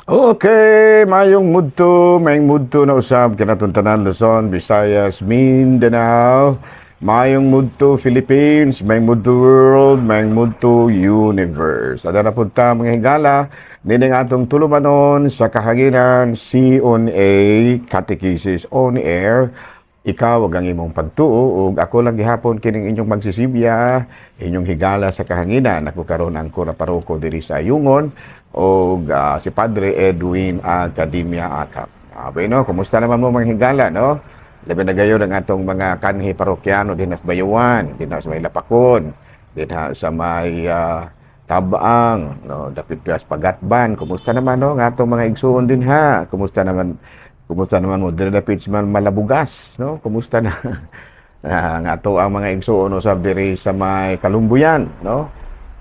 Okay, mayong mudto na usab kanatong tanan, Luzon, Visayas, Mindanao, mayong mudto Philippines, mayong mudto world, mayong mudto universe. Ada na pud ta, mga higala, nining atong tulumanon sa kahanginan, C on A Catechesis on Air. Ikaw ug ang imong pagtuo, ug ako lang gihapon kining inyong magsisilbi, inyong higala sa kahanginan. Ako karon ang kura paroko diri sa Ayungon og si Padre Edwin Academia Acap. Bueno, kumusta naman mo, mga higala, no? Labi na gayon ang atong mga kanhi parokyano din sa Bayuan, din sa may Lapakon, din sa may Tabang, no, dapit sa Pagatban. Kumusta naman, no, ang atong mga igsuon din ha? Kumusta naman? Kumusta naman mo diri dapit sa Malabugas, no? Kumusta na ang ato ang mga igsuon usab diri sa may Kalumbuyan, no?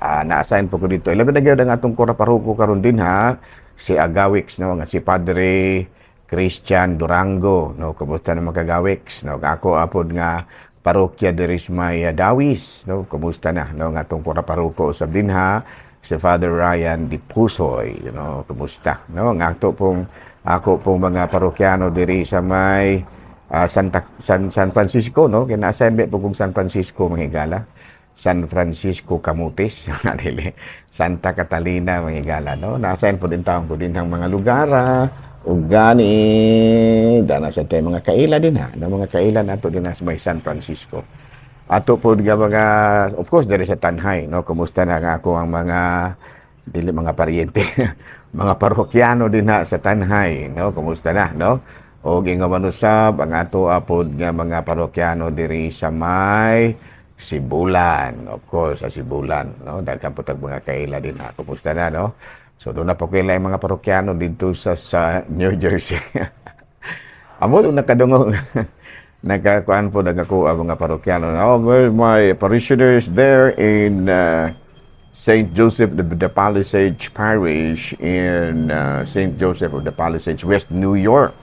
Na-assign po ko dito. Ilabi na gyud ang atong kura paroko karon din ha, si Agawix, no, nga si Padre Christian Durango, no? Kumusta naman, kagawix, no? Ako apod nga parokya diri sa may Dawis, no? Kumusta na, no, nga atong kura paroko usab din ha, si Father Ryan Dipusoy, kumusta, no? Nga ato pong ako pong mga parokyano diri sa may Santa San San Francisco, no? Kay na-assign po kong San Francisco, mga higala. San Francisco Camotes, dili, Santa Catalina, mga higala, no? Na-assign po din taon ko din ang mga lugar, ug gani dana sa tay mga kaila din ha, no, mga kaila nato din sa may San Francisco. Ato po nga mga, of course, diri sa Tanjay, no? Kumusta na nga ako ang mga, dili mga paryente, mga parokyano din ha sa Tanjay, no? Kumusta na, no? O ingon man usab ang ato apod nga mga parokyano diri sa may Sibulan, of course, sa Sibulan, no? Daghan po tag mga kaila din ha. Kumusta na, no? So doon na po kaila yung mga parokyano dito sa New Jersey. Amo doon nakadungog nakakuan po nagakuha mga parokyano. Oh, well, my parishioners there in St. Joseph the Palisades Parish in St. Joseph of the Palisades, West New York.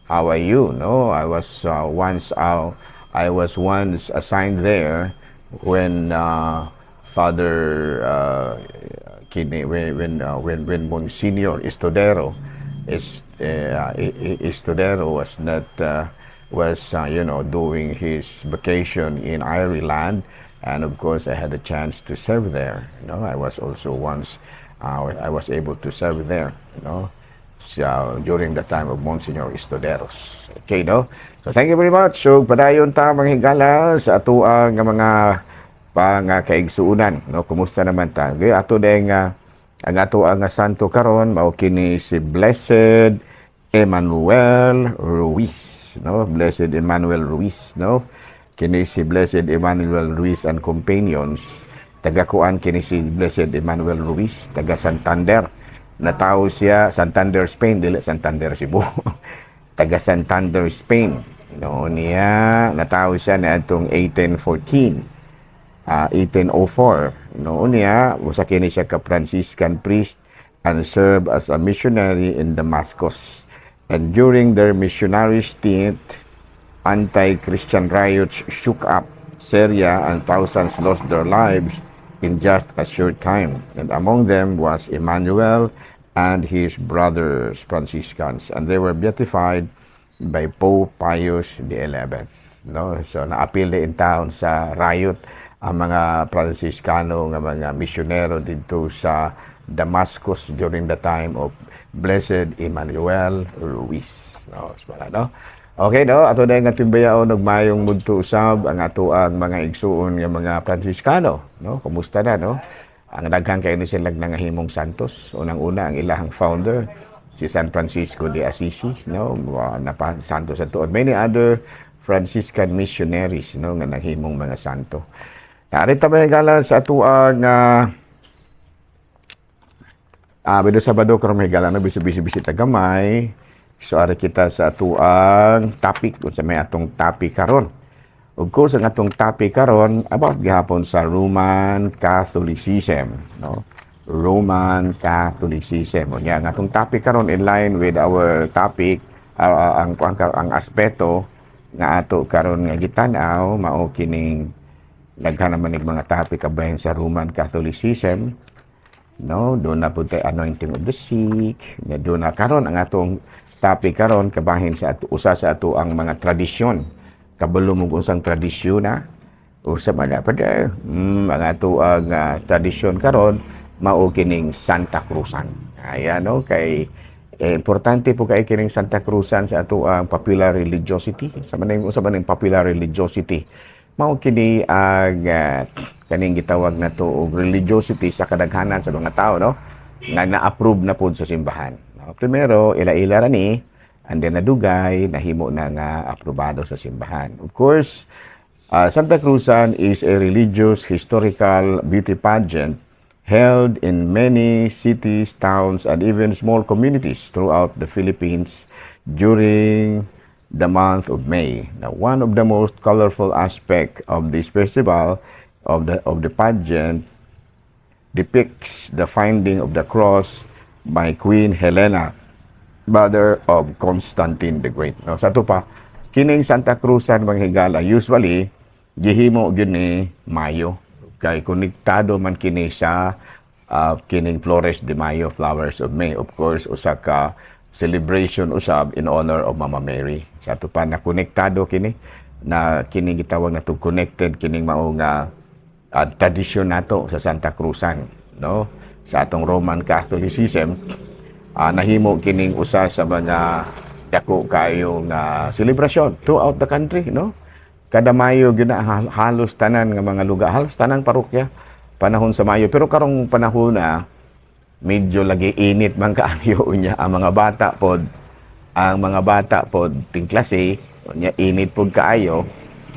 How are you? No, I was once assigned there when Father kini when Monsignor Istodero was not was doing his vacation in Ireland, and of course I had a chance to serve there. I was also once I was able to serve there so, during the time of Monsignor Istoderos. Okay, no? So thank you very much. So padayon ta, mga higala, sa atoang nga mga pangkaigsuunan, no? Kumusta naman ta? Okay, ato ding ang ato ang santo karon mao kini si Blessed Emmanuel Ruiz, no? Blessed Emmanuel Ruiz, no? Kini si Blessed Emmanuel Ruiz and Companions. Taga kuan kini si Blessed Emmanuel Ruiz, taga Santander. Natawo siya Santander, Spain, dili Santander Cebu. Taga Santander, Spain. No, niya natawo siya niadtong 1814, 1804. No, niya, usa kini siya ka Franciscan priest and served as a missionary in Damascus. And during their missionary stint, anti-Christian riots shook up Syria and thousands lost their lives in just a short time. And among them was Emmanuel and his brothers Franciscans. And they were beatified by Pope Pius XI. No? So naapil in town sa riot ang mga Franciscano nga mga misyonero dito sa Damascus during the time of Blessed Emmanuel Ruiz. No, wala, no? Okay, no? Ato na nga timbayaon og mayong mudto usab ang ato ang mga igsuon nga mga Franciscano, no? Kumusta na, no? Ang daghan kay ni sila nangahimong santos. Unang-una ang ilahang founder si San Francisco de Assisi, no? Napa santo sa tuod. Many other Franciscan missionaries, no, nga nahimong mga santo. Ari ta, mga higala, sa atoang Bido Sabado karon, mga higala, no, busy busy ta gamay. So ari kita sa atoang topic, unsa may atong topic karon. Of course, ang atong topic karon about gihapon sa Roman Catholicism, no? Roman Catholicism. Unya ang atong topic karon in line with our topic, ang aspeto nga ato karon nga gitan-aw mao kining daghan naman nig mga topic abahin sa Roman Catholicism. No, duna pud tay anointing of the sick. Nya duna karon ang atong topic karon kabahin sa ato, usa sa ato ang mga tradisyon. Kabalo mo unsang tradisyon na? Usa man na, Father? Ang ato ang tradisyon karon mao kining Santa Cruzan. Ayan, no, kay eh, importante po kay kining Santa Cruzan sa ato ang popular religiosity. Sa man usa man ning popular religiosity. Mao kini ang kaning gitawag nato og religiosity sa kadaghanan sa mga tao, no, nga na-approve na pod sa simbahan. No? Primero, ila-ila ra ni, and then nadugay nahimo na nga aprobado sa simbahan. Of course, Santa Cruzan is a religious historical beauty pageant held in many cities, towns, and even small communities throughout the Philippines during the month of May. Now, one of the most colorful aspect of this festival of the pageant depicts the finding of the cross by Queen Helena, mother of Constantine the Great. No, sa ato pa, kining Santa Cruzan, mga higala, usually gihimo gyud ni Mayo kay konektado man kini sa kining Flores de Mayo, Flowers of May. Of course, usa ka celebration usab in honor of Mama Mary. Sa ato pa, na konektado kini na kini gitawag nato, connected kining mao nga tradisyon nato sa Santa Cruzan, no, sa atong Roman Catholicism. Nahimo kining usa sa mga dako kaayo nga selebrasyon throughout the country, no? Kada Mayo gyud na, halos tanan nga mga lugar, halos tanan parokya panahon sa Mayo. Pero karong panahon na medyo lagi init man kaayo niya, ang mga bata pod tingklase nya, init pod kaayo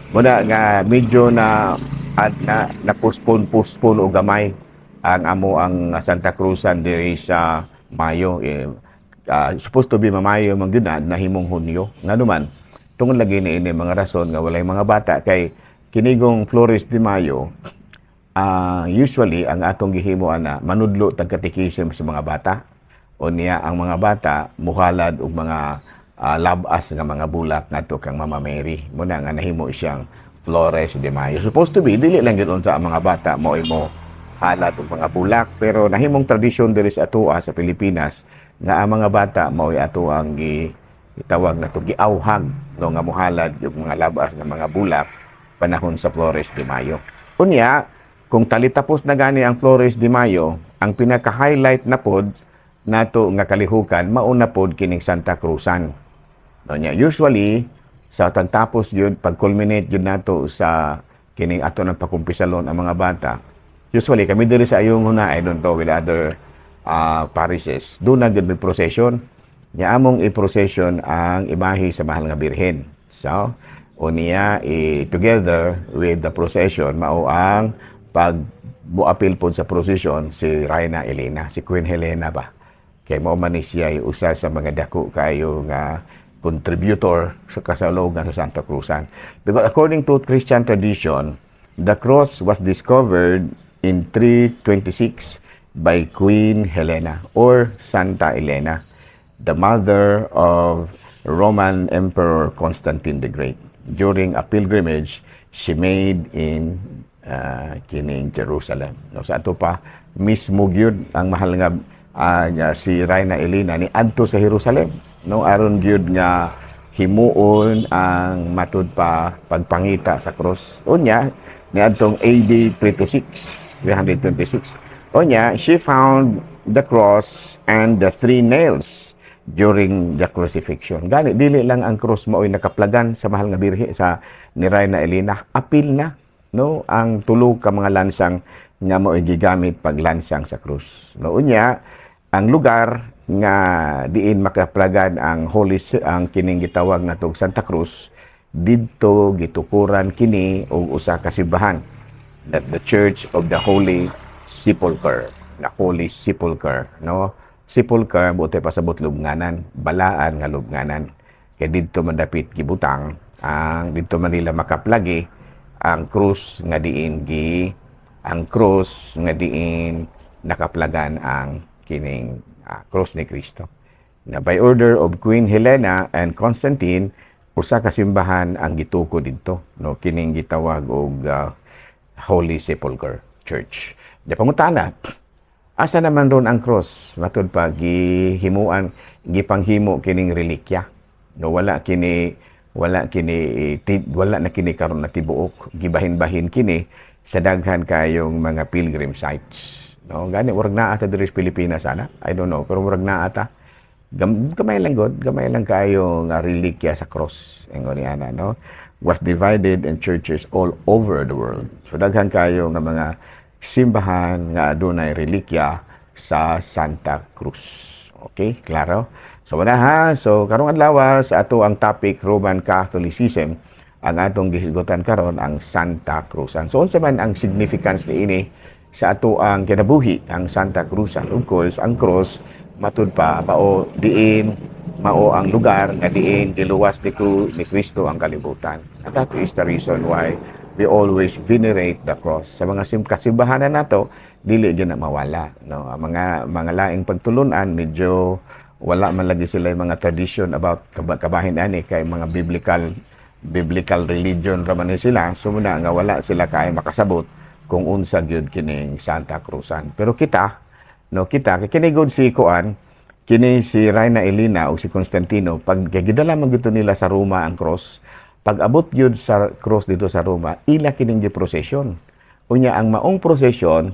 muna nga medyo na at na na postpone postpone og gamay ang amo ang Santa Cruzan diri sa Mayo. Eh, supposed to be mamayo man gyud na, nahimong Hunyo. Ngano man? Tungod lagi ni ini mga rason nga walay mga bata, kay kinigong Flores de Mayo, usually ang atong gihimo ana, manudlo tag catechism sa mga bata o niya ang mga bata muhalad og mga labas nga mga bulak ngadto kang Mama Mary. Muna nga nahimo siyang Flores de Mayo. Supposed to be dili lang gyud unsa ang mga bata mo imo halad og mga bulak, pero nahimong tradisyon diri sa atoa sa Pilipinas nga ang mga bata mao'y ato ang gi itawag nato giawhag, no, nga muhalad yung mga labas nga mga bulak panahon sa Flores de Mayo. Unya, kung talitapos na gani ang Flores de Mayo, ang pinaka-highlight na pod nato nga kalihukan mauna pod kining Santa Cruzan. No, nya usually sa tagtapos yun, pag culminate yun nato sa kining ato ng pakumpisalon ang mga bata. Usually kami diri sa Ayungon na, I don't know with other parishes, duna gyud may procession. Nya among i-procession ang imahe sa Mahal nga Birhen. So, unya i together with the procession mao ang pag muapil pod sa procession si Reyna Elena, si Queen Helena ba. Kay mao man ni siya ay usa sa mga dako kayo nga contributor sa kasalogan sa Santa Cruzan. Because according to Christian tradition, the cross was discovered in 326 by Queen Helena or Santa Elena, the mother of Roman Emperor Constantine the Great, during a pilgrimage she made in kining Jerusalem. No, sa ato pa mismo gyud ang mahal nga nga si Reyna Elena ni adto sa Jerusalem, no, aron gyud nga himuon ang matud pa pagpangita sa cross. Unya niadtong AD 36, 326. Unya she found the cross and the three nails during the crucifixion. Gani dili lang ang cross mao'y nakaplagan sa Mahal nga Birhe, sa ni Reyna Elena, apil na, no, ang tulo ka mga lansang nga mao'y gigamit paglansang sa krus. No, unya ang lugar nga diin makaplagan ang Holy ang kining gitawag natog Santa Cruz, didto gitukuran kini og usa ka simbahan, that the Church of the Holy Sepulchre, na Holy Sepulchre, no? Sepulchre, buot pasabot lubnganan, balaan nga lubnganan, kay didto man dapit gibutang ang, didto man nila makaplagi ang krus nga diin nakaplagan ang kining krus ni Kristo. Na by order of Queen Helena and Constantine, usa ka simbahan ang gituko didto, no, kining gitawag og Holy Sepulchre Church. Di pangutana, Asa naman ron ang cross? Matud pa gihimuan, gipanghimo kining relikya. No, wala na kini karon na tibuok. Gibahin-bahin kini sa daghan kayong mga pilgrim sites. No, gani murag naa ata diri sa Pilipinas ana. I don't know, pero murag naa ata. Gamay lang god, gamay lang kayo nga relikya sa cross. Ingon ni ana, no? Was divided in churches all over the world. So daghan kayo nga mga simbahan nga adunay relikya sa Santa Cruz. Okay, klaro? So wala ha. So karong adlaw, sa ato ang topic Roman Catholicism, ang atong gihisgutan karon ang Santa Cruz. So unsa man ang significance niini sa ato ang kinabuhi, ang Santa Cruz? Of course, ang cross, matud pa mao diin, mao ang lugar nga diin giluwas ni Kristo ang kalibutan. And that is the reason why we always venerate the cross. Sa mga kasimbahanan nato, dili gyud na mawala, no? Ang mga laing pagtulunan, medyo wala man lagi sila yung mga tradition about kabahin ani kay mga biblical religion ra man ni sila. So muna nga wala sila kay makasabot kung unsa gyud kining Santa Cruzan. Pero kita, no, kita kay kini gud si kuan, kini si Reyna Elena o si Constantino, pag gidala man gyud to nila sa Roma ang cross, pag abot gyud sa cross dito sa Roma, ila kining procession. Unya ang maong procession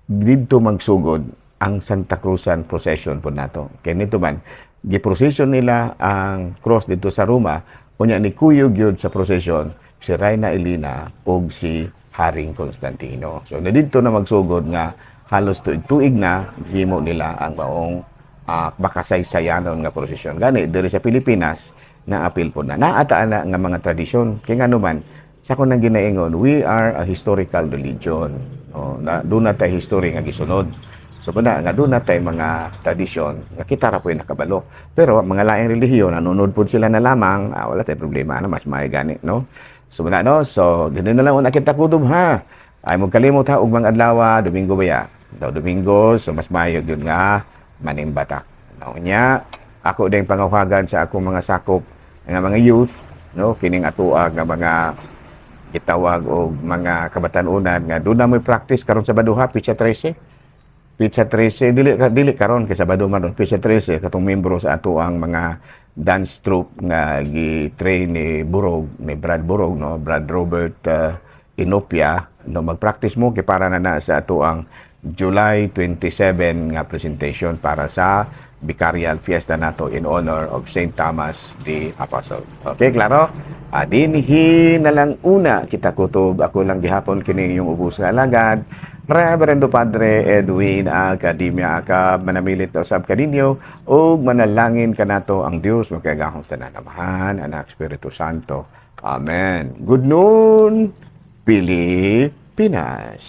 didto magsugod ang Santa Cruzan procession po nato. Kay nito man, gi-procession nila ang cross dito sa Roma, unya ni kuyog gyud sa procession si Reyna Elena ug si Haring Constantino. So na didto na magsugod nga halos tuig-tuig na himo nila ang maong makasaysayanon nga prosesyon. Gani diri sa Pilipinas naapil po na. Naataan na nga mga tradisyon. Kay ngano man, sa akong nang ginaingon, we are a historical religion. No, na doon na tayo history nga gisunod. So muna nga doon na tayo mga tradisyon nga kita ra po'y nakabalo. Pero ang mga laing relihiyon, nanonood po sila na lamang, wala tayo problema na, mas maayo gani, no? So muna, no? So dili na lang una kita kutob ha. Ay mo kalimot ha, ug mga adlaw, Domingo ba ya? So, Domingo, so mas maayo gyud nga manimba ta. No, nya ako din pangawagan sa akong mga sakop nga mga youth, no, kining atoa nga mga gitawag og mga kabatan-unan nga doon na mo'y practice karon Sabado ha, Pitsa 13. Pitsa 13, dili karon kay Sabado man ron, Pitsa 13, katong membro sa ato ang mga dance troupe nga gi-train ni Burog, ni Brad Burog, no, Brad Robert Inopia, no, mag-practice mo kay para na na sa ato ang July 27 nga presentation para sa Vicarial Fiesta nato in honor of St. Thomas the Apostle. Okay, klaro? Dinhi na lang una kita kutob. Ako lang gihapon kini yung ubos nga alagad, Reverendo Padre Edwin Academia Acab, manamilit na usab kaninyo ug manalangin kanato ang Dios makagagahom sa tanan, Amahan, Anak, Espiritu Santo. Amen. Good noon, Pilipinas.